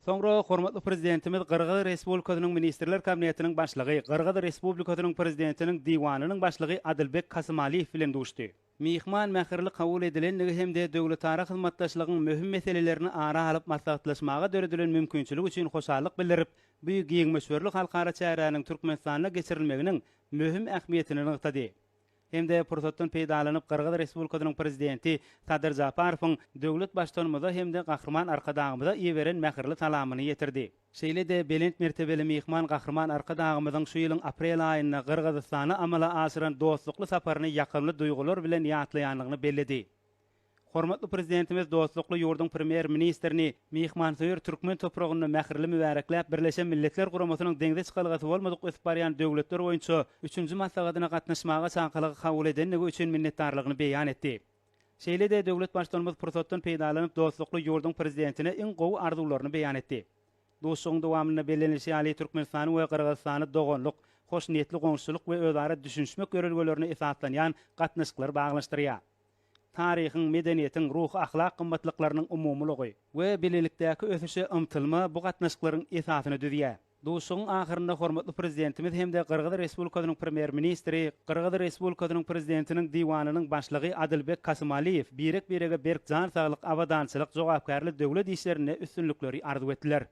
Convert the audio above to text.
Soňra hormatly Prezidentimiz Gyrgyz Respublikasynyň Ministrler Kabinetiniň Başlygy, Gyrgyz Respublikasynyň Prezidentiniň Diwanynyň Başlygy Adylbek Kasymaliýew bilen duşdy. Myhman mähirli kabul edilendigi hem-de döwletara hyzmatdaşlygyň möhüm meselelerini ara alyp maslahatlaşmaga döredilen mümkinçilik üçin hoşallyk bildirip, bu giň möçberli halkara çäräniň Türkmenistanda geçirilmeginiň möhüm ähmiýetini nygtady. Hem-de pursatdan peýdalanyp Gyrgyz Respublikasynyň Prezidenti Sadyr Žaparowyň döwlet Baştutanymyza hem-de Gahryman Arkadagymyza iberen mähirli salamyny ýetirdi. Şeýle-de belent mertebeli myhman Gahryman Arkadagymyzyň şu ýylyň aprel aýynda Gyrgyzystana amala aşyran dostlukly saparyny ýakymly duýgular bilen ýatlaýandygyny belledi. Hormatly Prezidentimiz dostlukly ýurduň Premýer-ministrini myhmansöýer türkmen topragynda mähirli mübärekläp, Birleşen Milletler Guramasynyň deňze çykalgasy bolmadyk ösüp barýan döwletler boýunça üçünji maslahatyna gatnaşmaga çakylygy kabul edendigi üçin minnetdarlygyny beýan etdi. Şeýle-de döwlet Baştutanymyz pursatdan peýdalanyp, dostlukly ýurduň Prezidentine iň gowy arzuwlaryny beýan etdi. Duşuşygyň dowamynda bellenilişi ýaly, Türkmenistany we Gyrgyzystany doganlyk, hoşniýetli goňşuçylyk we özara düşünişmek ýörelgelerine esaslanýan gatnaşyklar baglanyşdyrýar. Taryhyň, medeniýetiň, ruhy-ahlak gymmatlyklarynyň umumylygy we bilelikdäki ösüşe ymtylma bu gatnaşyklaryň esasyny düzýär. Duşuşygyň ahyrynda hormatly Prezidentimiz hem-de Gyrgyz Respublikasynyň Premýer-ministri, Gyrgyz Respublikasynyň Prezidentiniň Diwanynyň Başlygy Adylbek Kasymaliýew birek-birege berk jan saglyk, abadançylyk, jogapkärli döwlet işlerinde üstünlikleri arzuw etdiler.